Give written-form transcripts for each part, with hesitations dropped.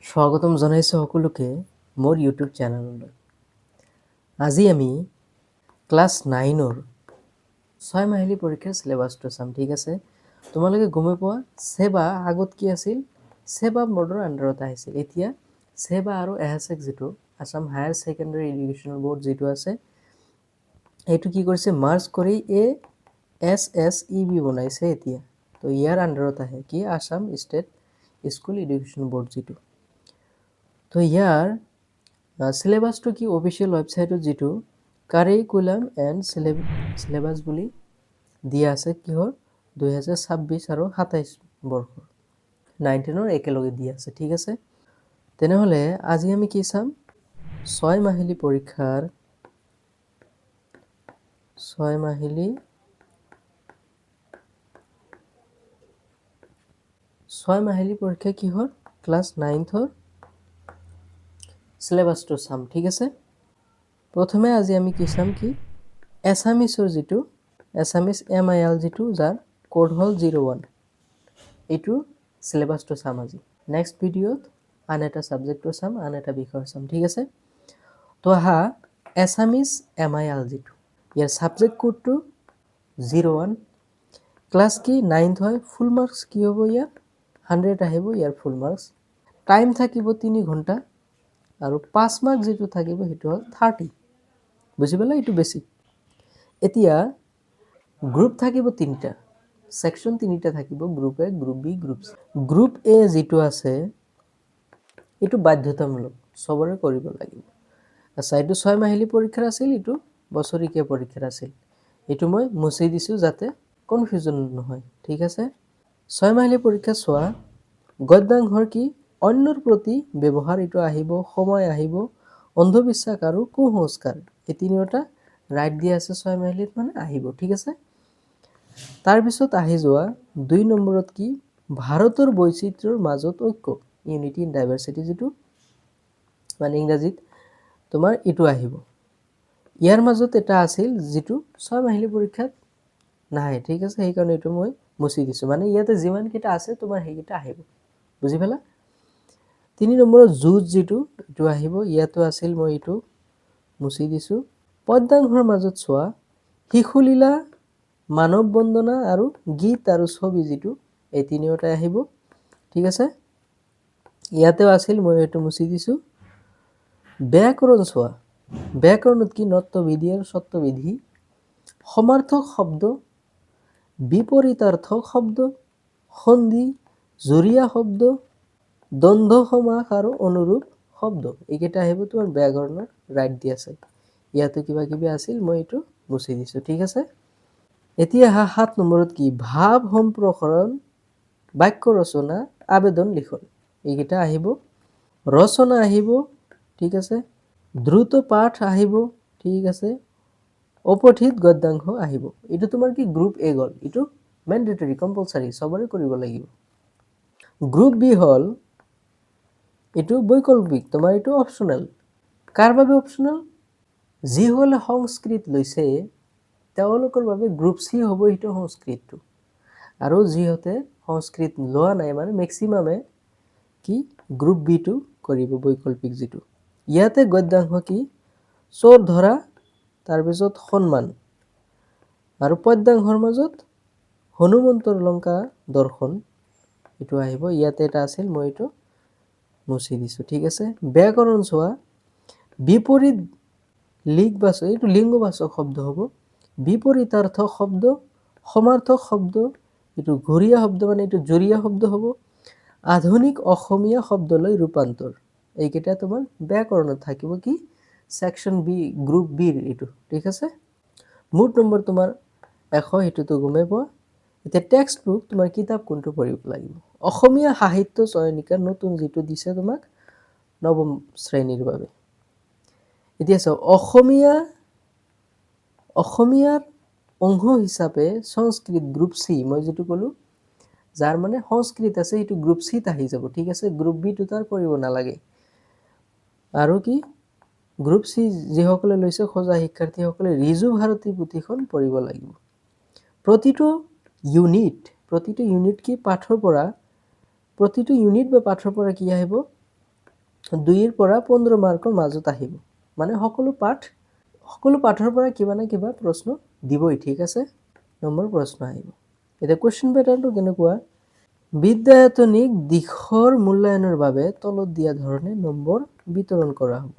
স্বাগতম জনাইছোঁ সকলোকে মোৰ ইউটিউব চেনেললৈ। আজি আমি ক্লাছ নাইনৰ ছয় মাহিলী পৰীক্ষাৰ চিলেবাছটো চাম, ঠিক আছে? তোমালোকে গমেই পোৱা, ছেবা আগত কি আছিল? ছেবা বৰ্ডৰ আণ্ডাৰত আহিছিল। এতিয়া ছেবা আৰু এহাছেক, যিটো Assam higher secondary educational board যিটো আছে, এইটো কি কৰিছে? মাৰ্জ কৰি এএছএছইবি বনাইছে এতিয়া। তো ইয়াৰ আণ্ডাৰত আহে কি? Assam state school education board যিটো। তো ইয়াৰ চিলেবাছটো কি? অফিচিয়েল ৱেবছাইটত যিটো কাৰিকুলাম এণ্ড চিলেবাছ বুলি দিয়া আছে, কিহৰ? 2026 আৰু 27 বৰ্ষৰ নাইন টেনৰ একেলগে দিয়া আছে, ঠিক আছে? তেনেহ'লে আজি আমি কি চাম? ছয় মাহিলী পৰীক্ষা কিহৰ? ক্লাছ নাইনথৰ চিলেবাছটো চাম, ঠিক আছে? প্ৰথমে আজি আমি কি চাম? কি এছামিছৰ যিটো এছামিছ এমআইএল যিটো, যাৰ কোড হ'ল 01, এইটো চিলেবাছটো চাম আজি। নেক্সট ভিডিঅ'ত আন এটা ছাবজেক্টৰ চাম, আন এটা বিষয়ৰ চাম, ঠিক আছে? তো আহা, এছামিছ এমআইএল যিটো, ইয়াৰ ছাবজেক্ট কোডটো 01, ক্লাছ কি? নাইন্থ হয়। ফুল মাৰ্কছ কি হ'ব ইয়াৰ? 100 আহিব ইয়াৰ ফুল মাৰ্কছ। টাইম থাকিব 3 ঘণ্টা আৰু পাছ মাৰ্ক যিটো থাকিব সেইটো হ'ল 30। বুজি পালা? এইটো বেছিক। এতিয়া গ্ৰুপ থাকিব তিনিটা, ছেকশ্যন তিনিটা থাকিব, group A, group B, group C. Group এ যিটো আছে, এইটো বাধ্যতামূলক, চবৰে কৰিব লাগিব। আচ্ছা, এইটো ছয় মাহিলী পৰীক্ষাৰ আছিল, এইটো বছৰেকীয়া পৰীক্ষাৰ আছিল। এইটো মই মুচি দিছোঁ যাতে কনফিউজন নহয়, ঠিক আছে? ছয় মাহিলী পৰীক্ষা চোৱা, গদ্যাংশৰ কি? অন্যৰ প্ৰতি ব্যৱহাৰ, এইটো আহিব। সময় আহিব। অন্ধবিশ্বাস আৰু কুসংস্কাৰ, এই তিনিওটা ৰাইট দিয়া আছে। ছয় মাহিলীত মানে আহিব, ঠিক আছে? তাৰপিছত আহি যোৱা 2 নম্বৰত কি? ভাৰতৰ বৈচিত্ৰ্যৰ মাজত ঐক্য, ইউনিটি ইন ডাইভাৰ্চিটি যিটো, মানে ইংৰাজীত তোমাৰ এইটো আহিব। ইয়াৰ মাজত এটা আছিল যিটো ছয় মাহিলী পৰীক্ষাত নাহে, ঠিক আছে? সেইকাৰণে এইটো মই মুচি দিছোঁ। মানে ইয়াতে যিমানকেইটা আছে তোমাৰ, সেইকেইটা আহিব, বুজি পালা? 3 নম্বৰত যুঁজ যিটো, এইটো আহিব। ইয়াতো আছিল, মই এইটো মুচি দিছোঁ। পদ্যাংশৰ মাজত চোৱা, শিশুলীলা, মানৱ বন্দনা আৰু গীত আৰু ছবি যিটো, এই তিনিওটাই আহিব, ঠিক আছে? ইয়াতেও আছিল, মই এইটো মুচি দিছোঁ। ব্যাকৰণ চোৱা, ব্যাকৰণত কি? ণত্ববিধি আৰু ষত্ববিধি, সমাৰ্থক শব্দ, বিপৰীতাৰ্থক শব্দ, সন্ধি, যুৰীয়া শব্দ, দ্বন্দ্ব সমাস আৰু অনুৰূপ শব্দ, এইকেইটা আহিব। তোমাৰ ব্যাকৰণৰ ৰাইট দি আছে। ইয়াতো কিবা কিবি আছিল, মই এইটো মুচি দিছোঁ, ঠিক আছে? এতিয়া আহা 7 নম্বৰত কি? ভাৱ সম্প্ৰসাৰণ, বাক্য ৰচনা, আবেদন লিখন, এইকেইটা আহিব। ৰচনা আহিব, ঠিক আছে? দ্ৰুত পাঠ আহিব, ঠিক আছে? অপঠিত গদ্যাংশ আহিব। এইটো তোমাৰ কি? গ্ৰুপ এ গ'ল। এইটো মেণ্ডেটৰী, কম্পালচাৰী, চবৰে কৰিব লাগিব। গ্ৰুপ বি হ'ল এইটো বৈকল্পিক, তোমাৰ এইটো অপশ্যনেল। কাৰ বাবে অপশ্যনেল? যিসকলে সংস্কৃত লৈছে, তেওঁলোকৰ বাবে গ্ৰুপ চি হ'ব সেইটো সংস্কৃতটো। আৰু যিহঁতে সংস্কৃত লোৱা নাই, মানে মেক্সিমামে কি গ্ৰুপ বিটো কৰিব, বৈকল্পিক যিটো। ইয়াতে গদ্যাংশ কি? চোৰ ধৰা, তাৰপিছত সন্মান আৰু পদ্যাংশৰ মাজত হনুমন্তৰ লংকা দৰ্শন, এইটো আহিব। ইয়াতে এটা আছিল, মই এইটো মুচি দিছোঁ, ঠিক আছে? ব্যাকৰণ চোৱা, বিপৰীত লিংগবাচক, এইটো লিংগবাচক শব্দ হ'ব, বিপৰীতাৰ্থক শব্দ, সমাৰ্থক শব্দ, এইটো ঘূৰীয়া শব্দ, মানে এইটো যুৰীয়া শব্দ হ'ব, আধুনিক অসমীয়া শব্দলৈ ৰূপান্তৰ, এইকেইটা তোমাৰ ব্যাকৰণত থাকিব। কি? ছেকশ্যন বি, গ্ৰুপ বিৰ এইটো, ঠিক আছে? মুঠ নম্বৰ তোমাৰ 100, সেইটোতো গমেই পোৱা। এতিয়া টেক্সট বুক, তোমাৰ কিতাপ কোনটো পঢ়িব লাগিব? অসমীয়া সাহিত্য চয়নিকাৰ নতুন যিটো দিছে তোমাক নৱম শ্ৰেণীৰ বাবে। এতিয়া চাওক, অসমীয়াৰ অংশ হিচাপে সংস্কৃত গ্ৰুপ চি, মই যিটো ক'লোঁ, যাৰ মানে সংস্কৃত আছে, সেইটো গ্ৰুপ চিত আহি যাব, ঠিক আছে? গ্ৰুপ বিটো তাৰ কৰিব নালাগে। আৰু কি গ্ৰুপ চি যিসকলে লৈছে, খোজা শিক্ষাৰ্থীসকলে ৰিজু ভাৰতী পুথিখন পঢ়িব লাগিব। প্ৰতিটো ইউনিট কি পাঠৰ পৰা, প্ৰতিটো ইউনিট বা পাঠৰ পৰা কি আহিব? 2ৰ পৰা 15 মাৰ্কৰ মাজত আহিব। মানে সকলো পাঠৰ পৰা কিবা না কিবা প্ৰশ্ন দিবই, ঠিক আছে? নম্বৰ প্ৰশ্ন আহিব। এতিয়া কুৱেশ্যন পেটাৰ্ণটো কেনেকুৱা? বিদ্যায়তনিক দিশৰ মূল্যায়নৰ বাবে তলত দিয়া ধৰণে নম্বৰ বিতৰণ কৰা হ'ব।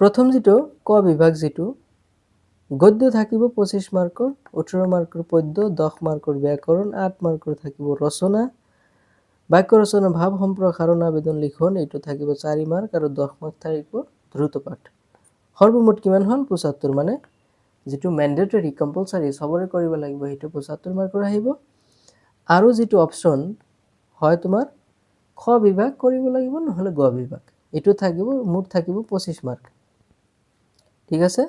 প্ৰথম যিটো ক বিভাগ, যিটো গদ্য থাকিব 25 মাৰ্কৰ, 18 মাৰ্কৰ পদ্য, 10 মাৰ্কৰ ব্যাকৰণ, 8 মাৰ্কৰ থাকিব ৰচনা, বাক্য ৰচনা, ভাৱ সম্প্ৰসাৰণ, আবেদন লিখন, এইটো থাকিব 4 মাৰ্ক আৰু 10 মাৰ্ক থাকিব দ্ৰুত পাঠ। সৰ্বমুঠ কিমান হ'ল? 75। মানে যিটো মেণ্ডেটৰী, কম্পালচাৰী, চবৰে কৰিব লাগিব, সেইটো 75 মাৰ্কৰ আহিব। আৰু যিটো অপশ্যন হয়, তোমাৰ খ বিভাগ কৰিব লাগিব, নহ'লে গ বিভাগ, এইটো থাকিব, মুঠ থাকিব 25 মাৰ্ক, ঠিক আছে?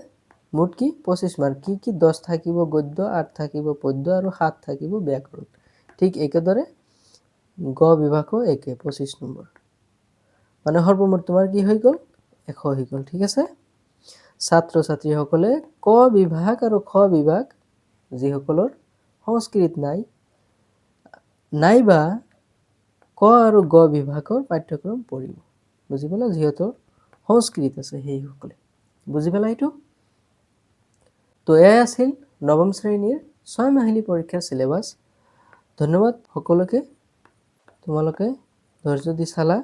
মুঠ কি? 25 মাৰ্ক। কি কি? 10 থাকিব গদ্য, 8 থাকিব পদ্য আৰু 7 থাকিব ব্যাকৰণ। ঠিক একেদৰে গ বিভাগো একে, 25 নম্বৰ। মানে সৰ্বমুঠ তোমাৰ কি হৈ গ'ল? 100 হৈ গ'ল, ঠিক আছে? ছাত্ৰ ছাত্ৰীসকলে ক বিভাগ আৰু খ বিভাগ, যিসকলৰ সংস্কৃত নাই, নাইবা ক আৰু গ বিভাগৰ পাঠ্যক্ৰম পঢ়িব। বুজি পালা? যিহেতু সংস্কৃত আছে সেইসকলে। বুজি পালা এইটো? তো এয়াই আছিল নৱম শ্ৰেণীৰ ছয় মাহিলী পৰীক্ষাৰ চিলেবাছ। ধন্যবাদ সকলোকে, তোমালোকে ধৈৰ্য দি চালা।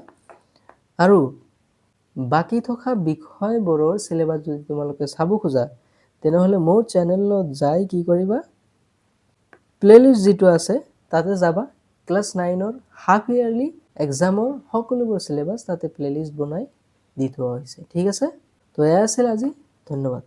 আৰু বাকী থকা বিষয়বোৰৰ চিলেবাছ যদি তোমালোকে চাব খোজা, তেনেহ'লে মোৰ চেনেলত যাই কি কৰিবা? প্লে'লিষ্ট যিটো আছে তাতে যাবা। ক্লাছ 9ৰ হাফ ইয়াৰলি এক্সামৰ সকলোবোৰ চিলেবাছ তাতে প্লে'লিষ্ট বনাই দি থোৱা হৈছে, ঠিক আছে? তো এয়া আছিল আজি। ধন্যবাদ।